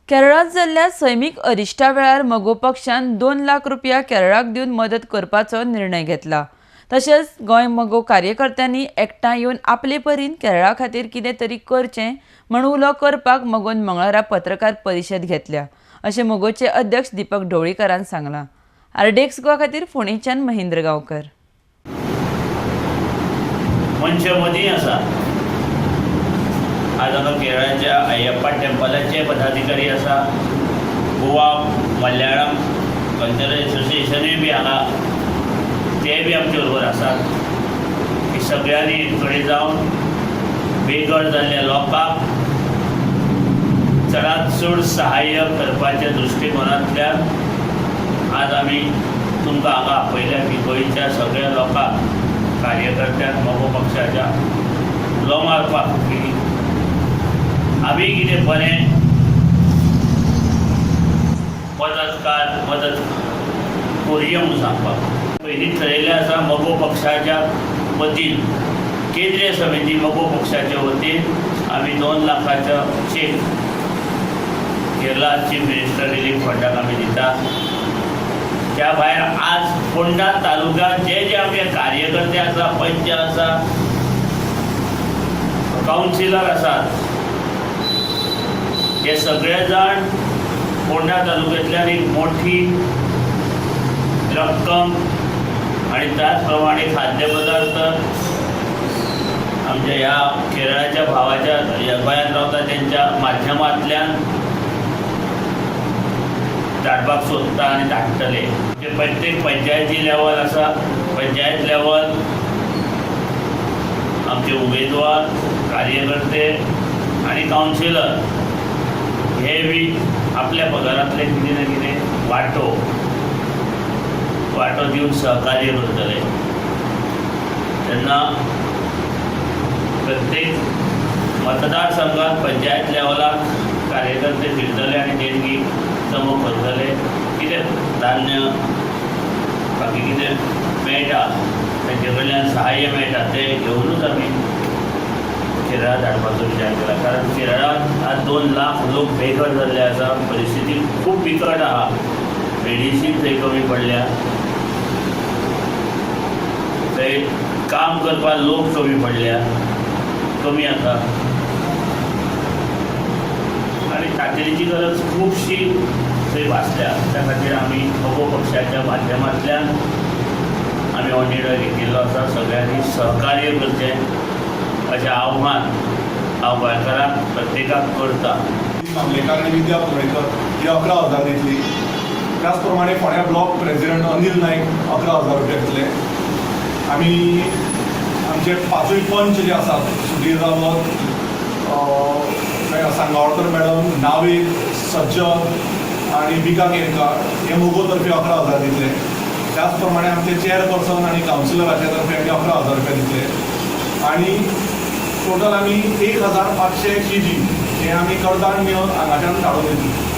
केरळांत जाल्ल्या सैमीक अरिश्टा वेळार मगो पक्षान 2 लाख रुपया केरळाक दिवन मदत करपाचो निर्णय घेतला. तशेंच गोंय मगो कार्यकर्त्यांनी एकठांय येवन आपले परीन केरळा खातीर कितें तरी करचें म्हूण उलो करपाक मगोन मंगळारा पत्रकार परिशद घेतल्या, अशें मगोचे अध्यक्ष दीपक ढवळीकारान सांगलां. आरडीएक्स गोवा खातीर फोंडेच्यान महेंद्र गांवकर. मनशां मदीं आसा. आज हांगा केरळाच्या अय्यप्पा टेम्पलाचे पदाधिकारी आसा, गोवा मल्याळम कल्चरल एसोसिएशनूय बी हांगा, ते बी आमचे बरोबर आसात की सगळ्यांनी एक कडेन जावन बेघर जाल्ल्या लोकांक चडांत चड सहाय्य करपाच्या दृश्टिकोनांतल्यान आज आमी तुमकां हांगा आपयल्या की गोंयच्या सगळ्या लोकांक, कार्यकर्त्यांक, मगो पक्षाच्या उलो मारपाक की आमी कितें बरें मदतकार मदत करुया म्हणून सांगपाक. पयलींच थरयल्लें आसा, मगो पक्षाच्या वतीन, केंद्रीय समिती मगो पक्षाच्या वतीन आमी 2 लाखाचो cheque Kerala chief minister relief फंडाक आमी दिता. त्या भायर आज फोंडा तालुक्यात जे जे आमचे कार्यकर्ते आसा, पंच आसा, कावन्सिलर आसात, हे सगळे जाण फोंडा तालुक्यांतल्यान एक मोठी रक्कम आणि त्याच प्रमाणे खाद्यपदार्थ आमच्या ह्या केरळाच्या भावाच्या, ह्या गोंयांत रावता तेंच्या माध्यमांतल्यान धाडपाक सोदता आनी धाडटले. म्हणजे प्रत्येक पंचायती लेवल आसा, पंचायत लेवल आमचे उमेदवार, कार्यकर्ते आनी कावन्सिलर हे बी आपल्या पगारांतले कितें ना कितें वांटो वांटो दिवन सहकार्य करतले. तेन्ना प्रत्येक मतदारसंघात पंचायत लेवलाक कार्यकर्ते फिरतले आनी देणगी जमो करतले. कितें धान्य, बाकी कितें मेळटा, तेंचे कडल्यान सहाय्य मेळटा, तें घेवनूच आमी केरळा धाडपाचो विचार केला. कारण केरळांत आज 2 लाख लोक बेघर जाल्ले आसा. परिस्थिती खूब बिकट आहा. मेडिसीन थंय कमी पडल्या, थंय काम करपाक लोक कमी पडल्या, कमी आसा आनी तातडीची गरज खुबशी थंय भासल्या. त्या खातीर आमी मगो पक्षाच्या माध्यमांतल्यान आमी हो निर्णय घेतिल्लो आसा. सगळ्यांनी सहकार्य करचें अशें आव्हान हांव गोंयकारांक प्रत्येकाक करता. मामलेकार आनी विद्या पुणेकर ही 11,000 दितली. त्याच प्रमाणे फोंड्या ब्लॉक प्रेसिडेंट अनिल नायक 11,000 रुपया दितले. आमी आमचे पांचूय पंच जे आसात, सुधीर रावत, सांगावडकर मॅडम, नावेद, सज्जन आनी बिका केरकार हे मगो तर्फे 11,000 दितले. त्याच प्रमाणे आमचे चेअरपर्सन आनी कावन्सिलराच्या तर्फे आमी 11,000 रुपया दितले आनी टोटल आमी 1500 केजी हे आमी कडधान्य हांगाच्यान धाडून दितले.